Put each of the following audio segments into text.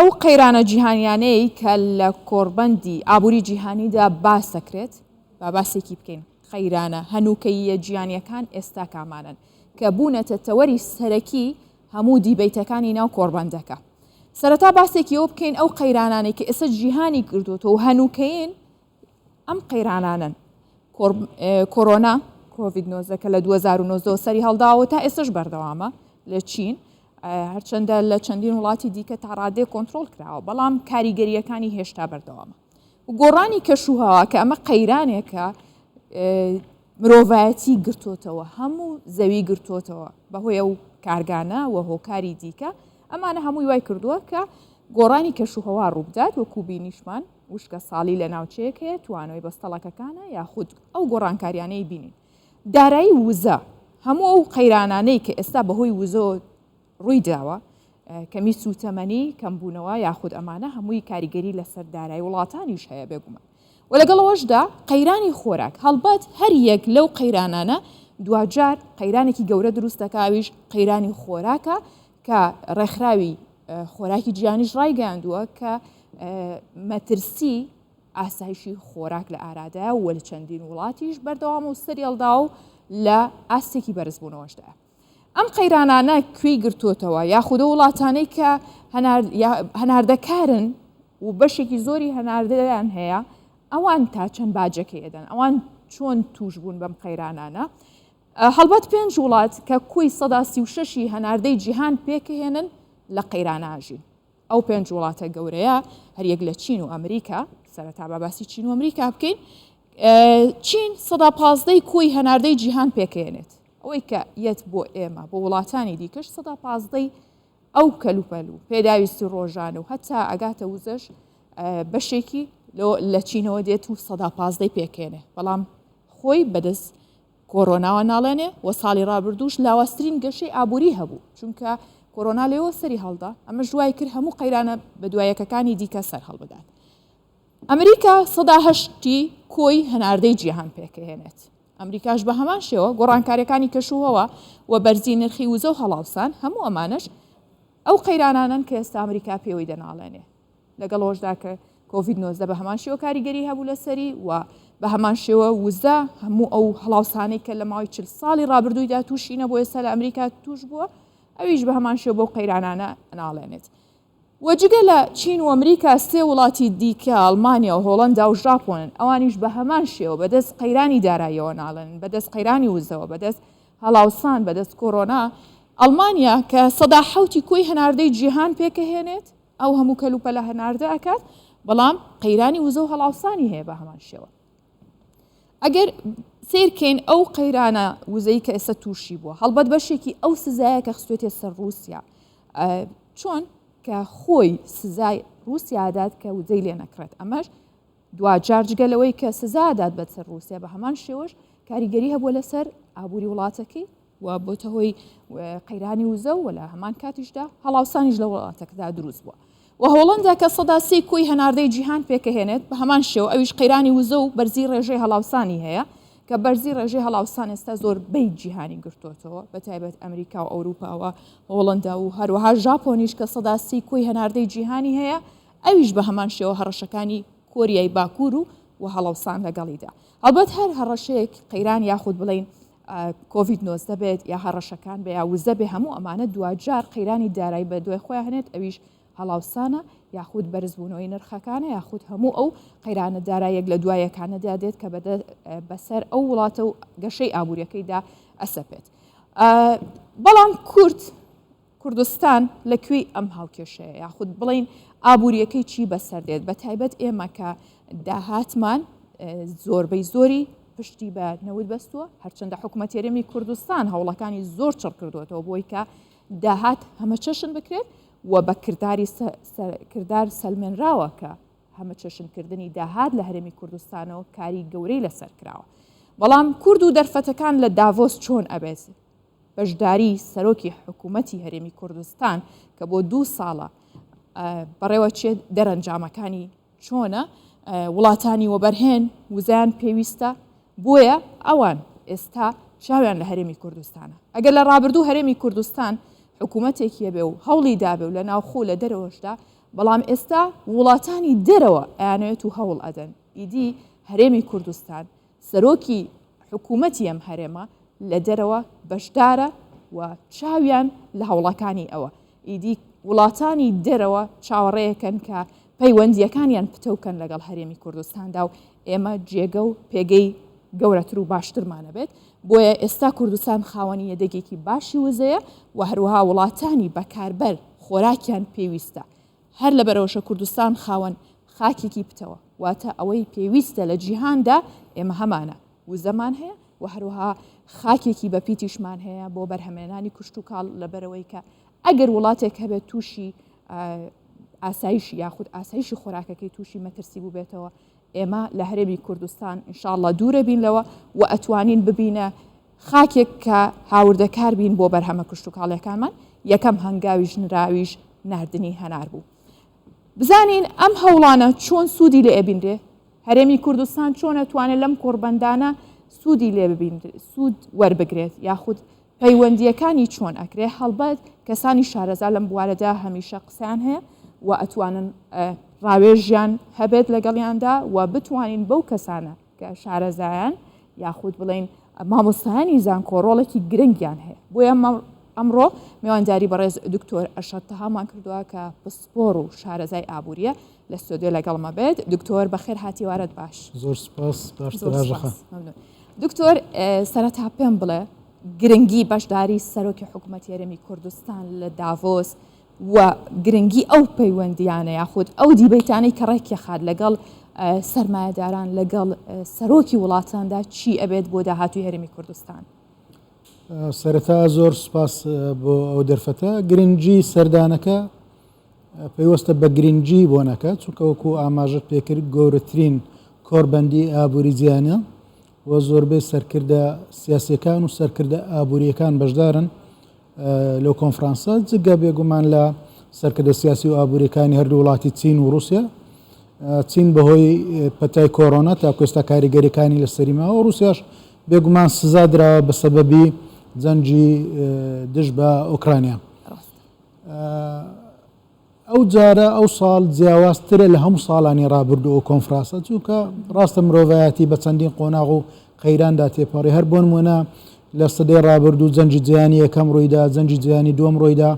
ئەو قەیرانە جیهانیانەی کە لە کۆڕبەندی ئابووری جیهانیدا باس دەکرێت، با باسێکی بکەین، قەیرانە هەنووکەییە جیهانییەکان ئێستا کامانەن کە بوونەتە تەوەری سەرەکی هەموو دیبەیتەکانی ناو کۆڕبەندەکە؟ سەرەتا باسێکی ئەوە بکەین ئەو قەیرانانەی کە ئێستا جیهانی کردووەتەوە و هەنووکەیین ئەم قەیرانانەن، کۆرۆنا، کۆڤید 19 کە لە 2019 سەری هەڵداوە تا ئێستش بەردەوامە لە چین، هەرچەندە لە چەندین وڵاتی دیکە تا ڕادێ کۆنتترۆل کراوە، بەڵام کاریگەریەکانی هێشتا بەردەوامە. گۆڕانی کەشوهەوا کە ئەمە قەیرانێکە مرۆڤایەتی گرتۆتەوە، هەموو زەوی گرتۆتەوە بەهۆی ئەو کارگانە و هۆکاری دیکە، ئەمانە هەمووی وای کردووە کە گۆڕانی کەشوهەوا ڕووبدات، وەکو بینیشمان وشکە ساڵی لە ناوچەیەک هەیە، توانەوەی بەستەڵەکەکانە یاخود ئەو گۆڕانکاریانەی بینین. دارایی وزە، هەموو ئەو قەیرانانەی کە ئێستا بەهۆی وزەوە ڕووی داوە، کەمی سووتەمەنی، کەمبوونەوە یاخود ئەمانە هەمووی کاریگەری لەسەر دارایی وڵاتانیش هەیە بێگومان. و لەگەڵ ئەوەشدا قەیرانی خۆراک، هەڵبەت هەر یەک لەو قەیرانانە دواجار قەیرانێکی گەورە دروست دەکا، ئەویش قەیرانی خۆراکە کە ڕێکخراوی خۆراکی جیهانیش ڕایگەیاندووە کە مەترسی ئاسایشی خۆراک لە ئارادایە و لە چەندین وڵاتیش بەردەوامە و سەری هەڵداوە و لە ئاستێکی بەرزبوونەوەشدایە. ئەم قەیرانانە کوێی گرتووەتەوە یاخود ئەو وڵاتانەی کە هەناردەکارن و بەشێکی زۆری هەناردەیان هەیە ئەوان تا چەند باجەکەی ئەدەن ئەوان چۆن توش بوون بەم قەیرانانە هەڵبەت پێنج وڵات کە کۆی 36ی هەناردەی جیهان پێکهێنن لە قەیراناژین ئەو پێنج وڵاتە گەورەیە هەریەک لە چین و ئەمریکا، سەرەتا با باسی چین و ئەمریکا بکەین، چین 15% کۆی هەناردەی جیهان پێکهێنێت، ئەوەی کە یەت بۆ ئێمە بۆ وڵاتانی دیکەش 15% ئەو کەلوپەل و پێداویستی ڕۆژانە و هەتا ئەگاتە وزەش بەشێکی لە چینەوە دێت و 15% پێکێنێ، بەڵام خۆی بەدەست کۆرۆناوە ناڵێنێ و ساڵی ڕابردووش لاوازترین گەشەی ئابووری هەبوو، چونکە کۆرۆنا لێوە سەری هەڵدا، ئەمەش وای کرد هەموو قەیرانە بەدوایەکەکانی دیکە سەر هەڵبدات. ئەمریکا 8% کۆی هەناردەی جیهان پێکهێنێت. ئەمریکاش بە هەمان شێوە گۆڕانکاریەکانی کەشوهەوا و بەرزی نرخی وزە و هەڵاوسان هەموو ئەمانەش ئەو قەیرانانەن کە ئێستا ئەمریکا پێوەی دەناڵێنێ. لەگەڵ ئەوەشدا کە کۆڤید 19 بە هەمان شێوە کاریگەری هەبوو لەسەری و بە هەمان شێوە وزە هەموو ئەو هەڵاوسانەی کە لە ماوەی 40 ساڵی ڕابردوویدا تووشی نەبوو ئێستا لە ئەمریکا تووش بووە ئەویش بە هەمان شێوە بەو قەیرانانە ناڵێنێت. و جگە لە چین و ئەمریکا سێ وڵاتی دیکە ئەڵمانیا و هۆڵەندا و ژاپۆنن ئەوانیش بە هەمان شێوە بەدەست قەیرانی داراییەوە ناڵێنن بەدەست قەیرانی وزەوە بەدەست هەڵاوسان بەدەست کۆرۆنا ئەڵمانیا کە 7% کۆی هەناردەی جیهان پێکەهێنێت ئەو هەموو کەلوپەلە هەناردە ئەکات، بەڵام قەیرانی وزە و هەڵاوسانی هەیە بە هەمان شێوە. ئەگەر سیرکەین ئەو قەیرانە وزەی کە ئێستا تووشی بووە، هەڵبەت بەشێکی ئەو سزایە کە خستێتێ سەر رووسیا چۆن کە خۆی سزای رووسیادات کە وزەی لێ نەکڕێت ئەمەش دواجار جگە لەوەی کە سزا دات بەسەر ڕووسیا بە هەمان شێوەش کاریگەری هەبووە لەسەر ئابووری وڵاتەکەی و بۆتە هۆی قەیرانی وزە و لە هەمان کاتیشدا هەڵاوسانیش لە وڵاتەکەدا دروست بووە. و هۆڵندا کە 3% کۆی هەناردەی جیهان پێکەهێنێت بە هەمان شێوە ئەویش قەیرانی وزە و بەرزی ڕێژەی هەڵاوسانی هەیە کە بەرزی ڕێژەی هەڵاوسان ئێستا زۆربەی جیهانی گرتووەتەوە بە تایبەت ئەمریکا و ئەوروپاوە هۆڵندا و هەروەها ژاپۆنیش کە 3% کۆی هەناردەی جیهانی هەیە ئەویش بە هەمان شێوە هەڕەشەکانی کۆریای باکوور و و هەڵەوسان لەگەڵیدا. هەڵبەت هەر هەڕەشەیەک قەیران یاخود بڵێین کۆڤید 19 بێت یا هەڕەشەکان بێ یا وزە بێ هەموو ئەمانە دواجار قەیرانی دارایی بە دوای خۆیان هەنێت ئەویش هەڵاوسانە یاخود بەرزبوونەوەی نرخەکانە یاخود هەموو ئەو قەیرانە دارایەک لە دوایەکانەدا دێت کە بەسەر ئەو وڵاتە و گەشەی ئابووریەکەیدا ئەسەپێت. بەڵام کورد کوردستان لە کوێی ئەم هاوکێشەیە یاخود بڵێین ئابووریەکەی چی بەسەر دێت بە تایبەت ئێمە کە داهاتمان زۆربەی زۆری پشتی بە نەوت بەستووە هەرچەندە حکوومەت هەرێمی کوردستان هەوڵەکانی زۆر چڕ کردوێتەوە بۆی کە داهات هەمەچەشن بکرێت و بە کرداری کردار سەلمێنراوە کە هەمەچەشنکردنی داهات لە هەرێمی کوردستانەوە کاری گەورەی لەسەر کراوە بەڵام کورد و دەرفەتەکان لە داڤۆس چۆن ئەبێت بەشداری سەرۆکی حکوومەتی هەرێمی کوردستان کە بۆ دوو ساڵە بەڕێوەچێت دەرەنجامەکانی چۆنە وڵاتانی وەبەرهێن وزیان پێویستە بۆیە ئەوان ئێستا چاویان لە هەرێمی کوردستانە ئەگەر لە ڕابردوو هەرێمی کوردستان حکوومەتێکی هەبێ و هەوڵی دابێ و لە ناوخۆ لە دەرەوەشدا. بەڵام ئێستا وڵاتانی دەرەوە ئەیانەوێت و هەوڵ ئەدەن ئیدی هەرێمی کوردستان سەرۆکی حکوومەتی ئەم هەرێمە لە دەرەوە بەشدارە و چاویان لە هەوڵەکانی ئەوە. ئیدی وڵاتانی دەرەوە چاوەڕێیەکەن کە پەیوەندییەکانیان پتەو کەن لەگەڵ هەرێمی کوردستاندا و ئێمە جێگە و پێگەی گەورەتر و باشترمان ئەبێت. بۆیە ئێستا کوردستان خاوەنی یەدەگێکی باشی وزەیە و هەروەها وڵاتانی بەکاربەر خۆراکیان پێویستە. هەر لەبەرئەوەشە کوردستان خاوەن خاکێکی پتەوە، واتە ئەوەی پێویستە لە جیهاندا ئێمە هەمانە، وزەمان هەیە و هەروەها خاکێکی بەپیتیشمان هەیە بۆ بەرهەمێنانی کشتوکاڵ، لەبەرئەوەی کە ئەگەر وڵاتێک هەبێت تووشی ئاسایشی یاخود ئاسایشی خۆراکەکەی تووشی مەترسی بووبێتەوە، ئێمە لە هەرێمی کوردستان ان شاء اللە دوورە بین لەوە و ئەتوانین ببینە خاکێک کە هاوردەکار بین بۆ بەرهەمە کشتوکاڵیەکانمان، یەکەم هەنگاویش نراویش ناردنی هەنار بوو. بزانین ئەم هەوڵانە چۆن سوودی لێ ئەبینرێ؟ هەرێمی کوردستان چۆن ئەتوانێت لەم کۆڕبەندانە سوودی لێ ببینرێت، سوود وەربگرێت یاخود پەیوەندییەکانی چۆن ئەکرێ؟ هەڵبەت کەسانی شارەزا لەم بوارەدا هەمیشە قسەیان هەیە و ئەتوانن ڕاوێژیان هەبێت لەگەڵیاندا و بتوانین بەو کەسانە کە شارەزایان یاخود بڵێین مامۆستایانی زانکۆ ڕۆڵێکی گرنگیان هەیە. بۆیە ئەمڕۆ میوانداری بەڕێز دکتۆر ئەرشەد تەهامان کردووە کە پسپۆڕ و شارەزای ئابووریە لە ستۆدیۆ لەگەڵمە بێت. دکتۆر بەخێر هاتی وارەت باش. زۆر سپاس باشتر هاژەخان. ممنون. دکتۆر سەرەتا پێم بڵێ گرنگی بەشداری سەرۆکی حکوومەتی هەرێمی کوردستان لە داڤۆس و گرنگی ئەو پەیوەندیانە یاخود ئەو دیبەیتانەی کە ڕێکیەخات لەگەڵ سەرمایەداران لەگەڵ سەرۆکی وڵاتاندا چی ئەبێت بۆ داهاتوی هەرێمی کوردستان؟ سەرەتا زۆر سوپاس بۆ ئەو دەرفەتە. گرنگی سەردانەکە پەیوەستە بە گرنگی بۆنەکە، چونکە وەکو ئاماژەت پێکرد گەورەترین کۆربەندی ئابووری جیهانە و زۆربەی سەرکردە سیاسیەکان و سەرکردە ئابووریەکان بەشدارن لەو کۆنفرانسە، جگە بێگومان لە سەرکردە سیاسی و ئابووریەکانی هەردوو وڵاتی چین و رووسیا. چین بەهۆی پەتای کۆرۆنا تاکو ئێستا کاریگەریەکانی لەسەری ماوە، رووسیاش بێگومان سزا دراوە بە سەبەبی جەنگی دژ بە ئۆکرانیا. ئەو جارە ئەو ساڵ جیاوازترە لە هەموو ساڵانی ڕابردوو ئەو کۆنفرانسە، چونکە ڕاستە مرۆڤایەتی بە چەندین قۆناغ و قەیراندا تێپەڕی، هەر بۆنمونە لە سەدەی ڕابردوو جەنگی جیهانی یەکەم ڕوویدا، جەنگی جیهانی دووەم ڕوویدا،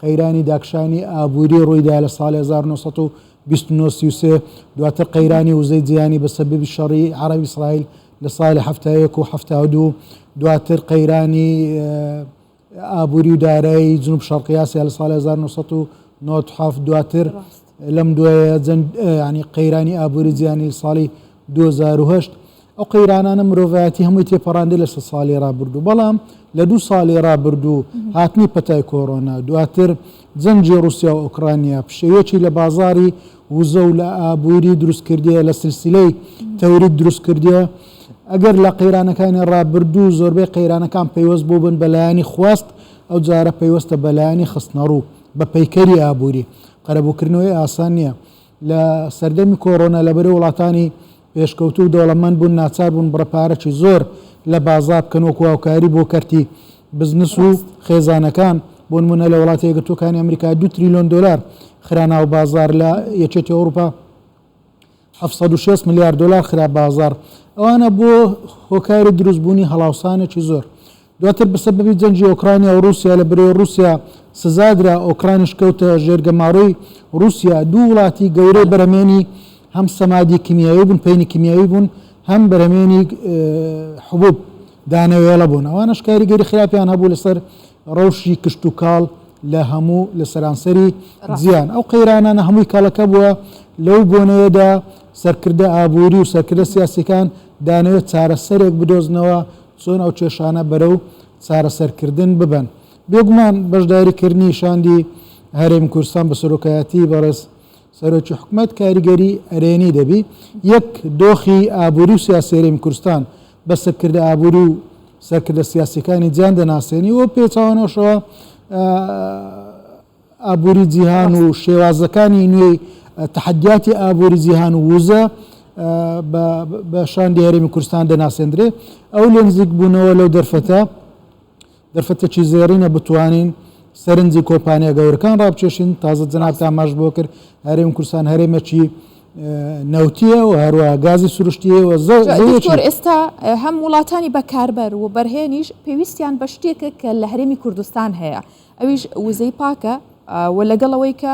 قەیرانی داکشانی ئابووری ڕوویدا لە ساڵی 1929 33، دواتر قەیرانی وزەی جیهانی بە سەبەبی شەڕی عەرەب ئیسرائیل لە ساڵی 71 و 72، دواتر قەیرانی ئابووری و دارایی جنوب شەرقی ئاسیا لە ساڵی 1997، دواتر لەم دوایە ینی قەیرانی ئابووری جیهانی لە ساڵی 2008. ئەو قەیرانانە مرۆڤایەتی هەمووی تێپەڕاندی لە ساڵی ڕابردوو، بەڵام لە دوو ساڵی ڕابردوو هاتنی پەتای کۆرۆنا، دواتر جەنگی ڕووسیا و ئۆکرانیا پشێویەکی لە بازاڕی وزە و لە ئابووری دروست کردیە، لە سلسلەی تەورید دروست کردیە. ئەگەر لە قەیرانەکانی ڕابردوو زۆربەی قەیرانەکان پەیوەست بووبن بە لایەنی خواست، ئەو جارە پەیوەستە بە لایەنی خستنەڕوو، بە پەیکەری ئابووری. قەرەبووکردنەوەی ئاسان نییە. لە سەردەمی کۆرۆنا لەبەرەی وڵاتانی پێشکەوتوو و دەوڵەمەند بوون ناچار بوون بڕە پارەکی زۆر لە بازاڕ بکەن وەکو هاوکاری بۆ کەرتی بزنس و خێزانەکان، بۆ نموونە لە وڵاتە یەکگرتووەکانی ئەمریکا دوو تریلۆن دۆلار خرا ناو بازاڕ، لە یەکێتی ئەوروپا 760 ملیار دۆلار خرا بازاڕ، ئەوانە بۆ هۆکاری دروستبوونی هەڵاوسانێکی زۆر. دواتر بە سەبەبی جەنگی ئۆکرانیا و ڕووسیا لە بەرەی ڕووسیا سزادرا، ئۆکرانیش کەوتە ژێر گەمارۆی ڕووسیا، دوو وڵاتی گەورەی بەرهەمێنی هەم سەمادی کیمیاوی بوون، پەینی کیمیاوی بوون، هەم بەرهەمێنی حبوب، دانەوێڵە بوون، ئەوانەش کاریگەری خراپیان هەبوو لەسەر ڕەوشی کشتوکاڵ لە هەموو لە سەرانسەری جیهان. ئەو قەیرانانە هەمووی کەڵەکە بووە، لەو بۆنەیەدا سەرکردە ئابووری و سەرکردە سیاسیەکان دانەوێت چارەسەرێک بدۆزنەوە چۆن ئەو کێشانە بەرەو چارەسەرکردن ببەن. بێگومان بەشداریکردنی شاندی هەرێمی کوردستان بە سەرۆکایەتی بەڕێز سەرۆکی حکومەت کاریگەری ئەرێنی دەبی. یەک، دۆخی ئابووری و سیاسی هەرێمی کوردستان بە سەرکردە ئابووری و سەرکردە سیاسیەکانی جیهان دەناسێنی و پێچەوانەشەوە ئابووری جیهان و شێوازەکانی نوێی تەحەدیاتی ئابووری جیهان و وزە بە شاندی هەرێمی کوردستان دەناسێندرێ. ئەو لێنزیکبوونەوە لەو دەرفەتە، دەرفەتێکی زێڕینە بتوانین سەرنجی کۆمپانیا گەورەکان ڕابکێشین. تازە جەنابت ئاماژەت بۆ کرد هەرێمی کوردستان هەرێمێکی نەوتییە و هەروەها گازی سروشتییە و زەویەکی. دکتۆر ئێستا هەم وڵاتانی بەکاربەر و بەرهێنیش پێویستیان بە شتێکە کە لە هەرێمی کوردستان هەیە ئەویش وزەی پاکە و لەگەڵ ئەوەی کە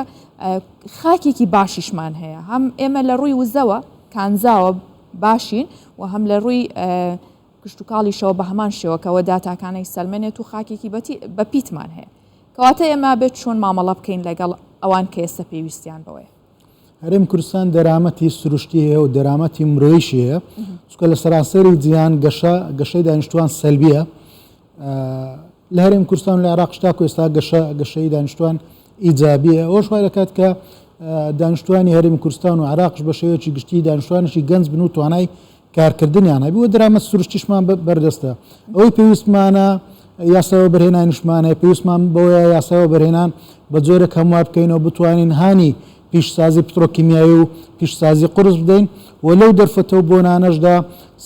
خاکێکی باشیشمان هەیە هەم ئێمە لە ڕووی وزەوە کانزاوە باشین و هەم لە ڕووی کشتوکاڵیشەوە بە هەمان شێوە کە ئەوە داتاکانەی سەلمێنێت و خاکێکی بە پیتمان هەیە. کەواتە ئێمە ئەبێت چۆن مامەڵە بکەین لەگەڵ ئەوان کە ئێستا پێویستیان بەوەیە؟ هەرێمی کوردستان دەرامەتی سروشتی هەیە و دەرامەتی مرۆیشی هەیە، چونکە لە سەرانسەری جیهان گەشە گەشەی دانیشتوان سەلبیە، لە هەرێمی کوردستان و لە عێراقش تاکو ئێستا گەشە گەشەی دانیشتوان ئیجابیە، ئەوەش وای دەکات کە دانیشتوانی هەرێمی کوردستان و عێراقش بە شێوەیەکی گشتی دانیشتوانێکی گەنج بن و توانای کارکردنیان هەبی و دەرامەت سروشتیشمان بەردەستە. ئەوەی پێویستمانە یاسای وەبەرهێنانیشمان هەیە، پێویستمان بەوەیە یاسای وەبەرهێنان بە جۆرێک هەموار بکەینەوە بتوانین هانی پیشسازی پترۆکیمیایی و پیشسازی قورس بدەین و لەو دەرفەتە و بۆنانەشدا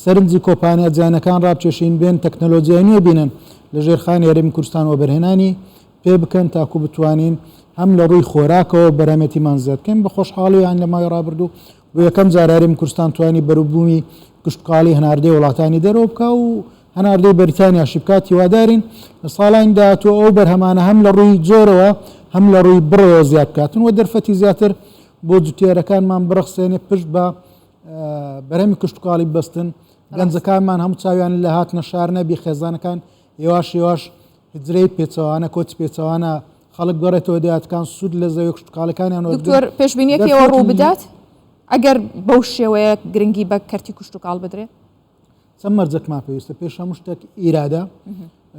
سەرنجی کۆمپانیا جیهانیەکان ڕابکێشین بێن تەکنەلۆجیای نوێ بینن لە ژێرخانی هەرێمی کوردستان وەبەرهێنانی پێ بکەن تاکو بتوانین هەم لە ڕووی خۆراکەوە بەرهەمێتیمان زیاد بکەین. بە خۆشحاڵی یان لە ماوەی ڕابردوو بۆ یەکەم جار هەرێمی کوردستان توانی بەروبوومی کشتوکاڵی هەناردەی وڵاتانی دەرەوە بکا و هەناردەی بەریتانیاشی بکات. هیوادارین لە ساڵانی داهاتوو ئەو بەرهەمانە هەم لە ڕووی جۆرەوە هەم لە ڕووی بڕەوە زیاد بکاتن و دەرفەتی زیاتر بۆ جوتیارەکانمان بڕەخسێنێ پشت بە بەرهەمی کشتوکاڵی ببەستن. گەنجەکانمان هەموو چاویان لە هاتنە شار نەبی، خێزانەکان هێواش هێواش هجرەی پێچەوانە، کۆچی پێچەوانە، خەڵک بگەڕێتەوە دێهاتەکان سوود لە زەویە کشتوکاڵیەکانیان وەربگرن. دکتۆر پێشبینیەکی ئەوە ڕوو بدات ئەگەر بەو شێوەیە گرنگی بە کەرتی کشتوکاڵ بدرێت؟ چەند مەرجێکمان پێویستە، پێش هەموو شتێک ئیرادە،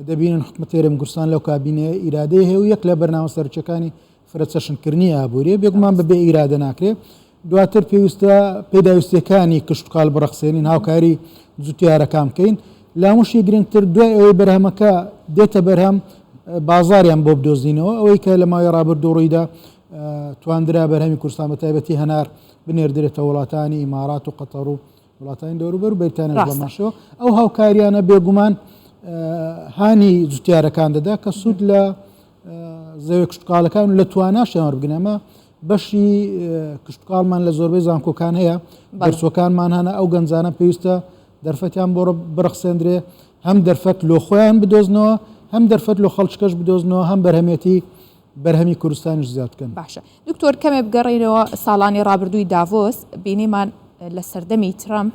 دەبینن حکومەتی هەرێمی کوردستان لەو کابینەیە ئیرادەی هەیە و یەک لە بەرنامە سەرەکیەکانی فرەچەشنکردنی ئابووریە، بێگومان بەبێ ئیرادە ناکرێت. دواتر پێویستە پێداویستیەکانی کشتوکاڵ بڕەخسێنین، هاوکاری جوتیارەکان بکەین. لە هەمووشی گرنگتر دوای ئەوەی بەرهەمەکە دێتە بەرهەم بازاریان بۆ بدۆزینەوە. ئەوەی کە لە ماوەی ڕابردوو ڕوویدا تواندرا بەرهەمی کوردستان بە تایبەتی هەنار بنێردرێتە وڵاتانی ئیمارات و قەتەر و وڵاتانی دەوروبەر و بەریتانیاش ڕاستە. بەمانشەوە. ئەو هاوکاریانە بێگومان هانی جوتیارەکان دەدا کە سوود لە زەویە کشتوکاڵەکان و لە تواناشیان وەربگرن. ئەمە بەشی کشتوکاڵمان لە زۆربەی زانکۆکان هەیە، دەرچووەکانمان هەنە، ئەو گەنجانە پێویستە دەرفەتیان بۆ بڕەخسێندرێ، هەم دەرفەت لۆ خۆیان بدۆزنەوە، هەم دەرفەت لۆ خەڵکیکەش بدۆزنەوە، هەم بەرهەمێتی بەرهەمی کوردستانیش زیاد بکەن. باشە دکتۆر کەمێ بگەڕێینەوە ساڵانی ڕابردووی داڤۆس، بینیمان لە سەردەمی ترەمپ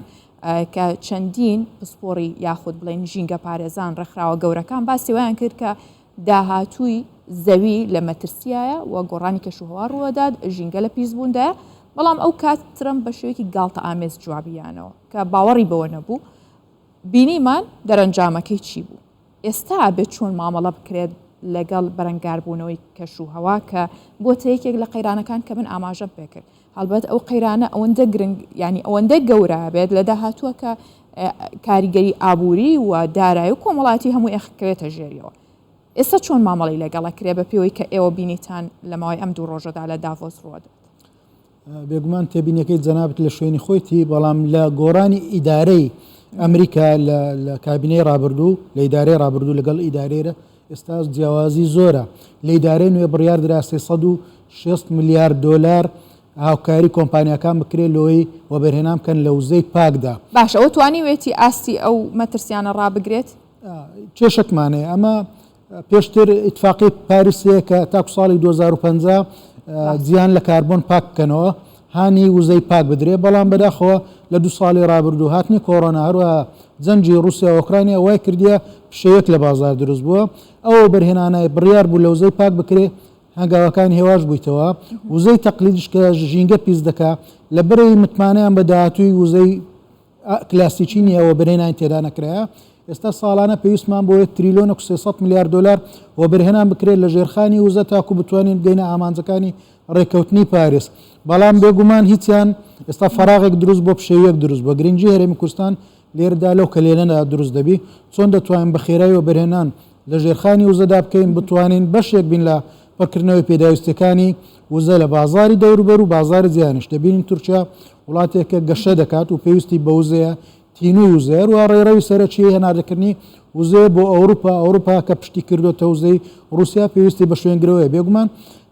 کە چەندین پسپۆڕی یاخود بڵێین ژینگە پارێزان ڕێکخراوە گەورەکان باسی وایان کرد کە داهاتووی زەوی لە مەترسیایە و گۆڕانی کەشوهەوا ڕووەدات، ژینگە لە پیسبووندایە، بەڵام ئەو کات ترەمپ بە شێوەیەکی گاڵتەئامێز جوابیانەوە کە باوەڕی بەوە نەبوو، بینیمان دەرەنجامەکەی چی بوو. ئێستا ئەبێت چۆن مامەڵە بکرێت لەگەڵ بەرەنگاربوونەوەی کەشوهەوا کە بۆتە یەکێک لە قەیرانەکان کە من ئاماژەم پێکرد، هەڵبەت ئەو قەیرانە ئەوەندە گرنگ یانی ئەوەندە گەورە بێت لە داهاتووە کە کاریگەری ئابووری و دارایی و کۆمەڵاتی هەموو ئەخکەوێتە ژێریەوە. ئێستا چۆن مامەڵی لەگەڵە کرێ بە پێوەی کە ئێوە بینیتان لە ماوەی ئەم دوو ڕۆژەدا لە داڤۆس ڕووەدات؟ بێگومان تێبینیەکەی جەنابت لە شوێنی خۆیتی، بەڵام لە گۆڕانی ئیدارەی ئەمریکا لە کابینەی ڕابردوو لە ئیدارەی ڕابردوو لەگەڵ ئیدارەی ئێستا جیاوازی زۆرە. لە ئیدارەی نوێ بڕیار درا 360 ملیار دۆلار هاوکاری کۆمپانیاکان بکرێت لۆی وەبەرهێنان بکەن لە وزەی پاکدا. باشە ئەوە توانیوێتی ئاستی ئەو مەترسیانە ڕابگرێت؟ کێشەکمان هەیە. ئەمە پێشتر ئیتفاقی پاریس هەیە کە تاکو ساڵی 2050 جیهان لە کاربۆن پاک بکەنەوە، هانی وزەی پاک بدرێ، بەڵام بەداخەوە لە دوو ساڵی ڕابردوو هاتنی کۆرۆنا هەروەها جەنگی ڕووسیا و ئۆکرانیا وای کردیە پشێویەک لە بازاڕ دروست بووە، ئەو وەبەرهێنانەی بڕیار بوو لە وزەی پاک بکرێ هەنگاوەکان هێواش بوویتەوە، وزەی تەقلیدیش کە ژینگە پیس دەکا لەبەرئەوەی متمانەیان بە داهاتووی وزەی کلاسیکی نییە، وەبەرهێنانی تێدا نەکرایە، ئێستا ساڵانە پێویستمان بۆیە تریلۆنێک و 300 ملیار دۆلار وەبەرهێنان بکرێت لە ژێرخانی وزە تاکو بتوانین بگەینە ئامانجەکانی ڕێککەوتنی پاریس، بەڵام بێگومان هیچیان ئێستا فەراغێک دروست بۆ پشێویەک دروست بووە، گرنگی هەرێمی کوردستان لێرەدا لەو کەلێنەدا دروست دەبی، چۆن دەتوانین بە خێرای وەبەرهێنان لە ژێرخانی وزەدا بکەین، بتوانین بەشێک بین لە پڕکردنەوەی پێداویستیەکانی وزە لە بازاڕی دەوروبەر و بازاڕی جیهانیش، دەبینین تورکیا وڵاتێکە گەشە دەکات و پێویستی بە وزەیە، تینووی وزەیە، هەروەها ڕێڕەوی سەرەکیی هەناردەکردنی وزەیە بۆ ئەوروپا، ئەوروپا کە پشتی کردۆتە وزەی ڕووسیا پێویستی بە شوێنگرەوەیە، بێگومان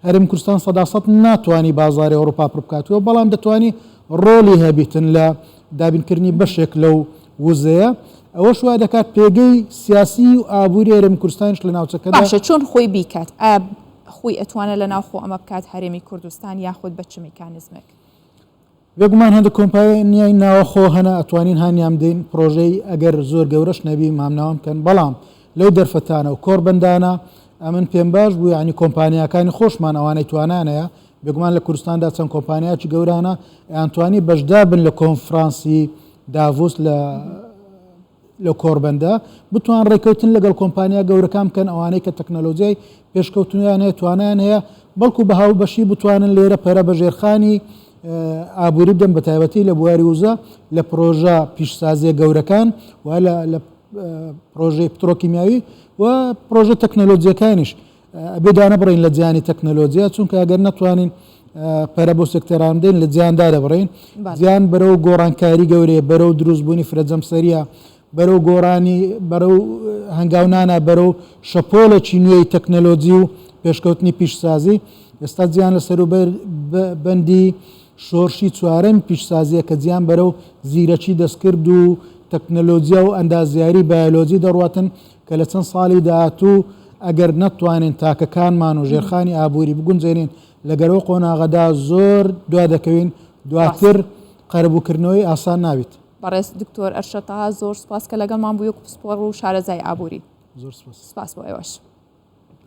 هەرێمی کوردستان سەداسەد ناتوانی بازاڕی ئەوروپا پڕ بکاتەوە، بەڵام دەتوانی ڕۆڵی هەبیتن لە دابینکردنی بەشێک لەو وزەیە، ئەوەش وا دەکات پێگەی سیاسی و ئابووری هەرێمی کوردستانیش لە ناوچەکەدا. باشە چۆن خۆی بیکات؟ ئایا خۆی ئەتوانێت لە ناوخۆ ئەمە بکات هەرێمی کوردستان یاخود بە چ میکانیزمێک؟ بێگومان هەندێک کۆمپانیای ناوەخۆ هەنە ئەتوانین هانیان بدەین پرۆژەی ئەگەر زۆر گەورەش نەبی مامناوەند بکەن بەڵام لەو دەرفەتانە و کۆربەندانە ئەمن پێم باش بوو یعنی کۆمپانیاکانی خۆشمان ئەوانەی توانایان هەیە بێگومان لە کوردستاندا چەند کۆمپانیایەکی گەورانە ئەیانتوانی بەشدار بن لە کۆنفرانسی داڤوس لە لەو کۆڕبەندە بتوان ڕێکەوتن لەگەڵ کۆمپانیا گەورەکان بکەن ئەوانەی کە تەکنەلۆجیای پێشکەوتویان هەیە توانایان هەیە بەڵکو بە هاوبەشی بتوانن لێرە پەرە بە ژێرخانی ئابووری بدەن بە تایبەتی لە بواری وزە لە پرۆژە پیشسازیە گەورەکان و لە پرۆژەی پترۆکیمیاوی و پرۆژە تەکنەلۆجیەکانیش ئەبێ دانەبڕین لە جیهانی تەکنەلۆجیا چونکە ئەگەر نەتوانین پەرە بۆ سێکتەران بدەین لە جیهان دادەبڕین جیهان بەرەو گۆڕانکاری گەورەیە بەرەو دروستبوونی فرەجەمسەریە بەرەو گۆڕانی بەرەو هەنگاونانە بەرەو شەپۆلێکی نوێی تەکنەلۆجی و پێشکەوتنی پیشسازی ئێستا جیهان لە سەروبەر بەندی شۆرشی چوارەمی پیشسازیە کە جیهان بەرەو زیرەکی دەستکرد و تەکنەلۆجیا و ئەندازیاری بایۆلۆجی دەڕواتن کە لە چەند ساڵی داهاتوو ئەگەر نەتوانین تاکەکانمان و ژێرخانی ئابووری بگونجێنین لەگەر ئەو قۆناغەدا زۆر دوا دەکەوین دواتر قەرەبووکردنەوەی ئاسان نابیت. بەڕێز دکتۆر ئەرشەد تەها زۆر سوپاس کە لەگەڵمان بووی وەکو پسپۆڕ و شارەزای ئابووری. زۆر سوپاس. سوپاس بۆ ئێوەش.